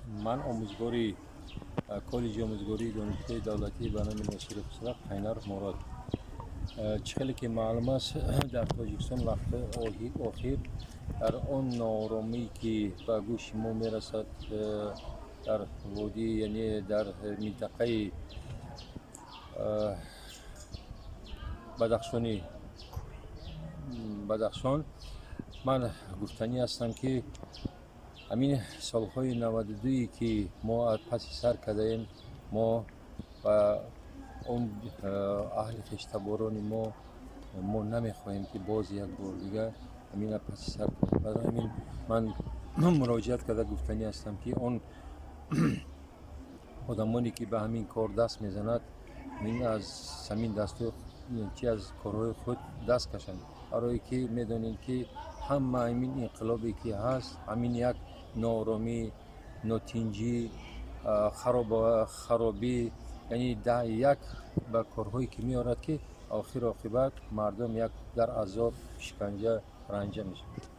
Ман омӯзгори коллеҷи омӯзгории Донишгоҳи давлатӣ ба номи Носири Хусрав Қайнаров Мурод. Чӣ хеле ки маълум аст, дар Тоҷикистон вақтҳои охир дар он нооромӣ, ки ба гӯши мо мерасад, дар водӣ, яъне дар минтақаи Бадахшони Бадахшон, ман гуфтанӣ ҳастам, ки ҳамин солҳои 92, ки мо паси сар кардаем, мо ба он аҳли хештаборони мо намехоҳем, ки боз як бор дигар ҳамина паси сар кунем. Барои ҳамин ман муроҷиат карда гуфтанӣ ҳастам, ки он одамоне, ки ба ҳамин кор даст мезанад, ин аз ҳамин дасту чи аз корҳои худ даст кашанд, барое ки медонем, ки ҳама ҳамин инқилобе, ки ҳаст, ҳамин як нооромӣ, нотинҷӣ, харобӣ, яъне як ба корҳое, ки меорад, ки охир оқибат мардум як дар азоб, шиканҷа, ранҷа мешавад.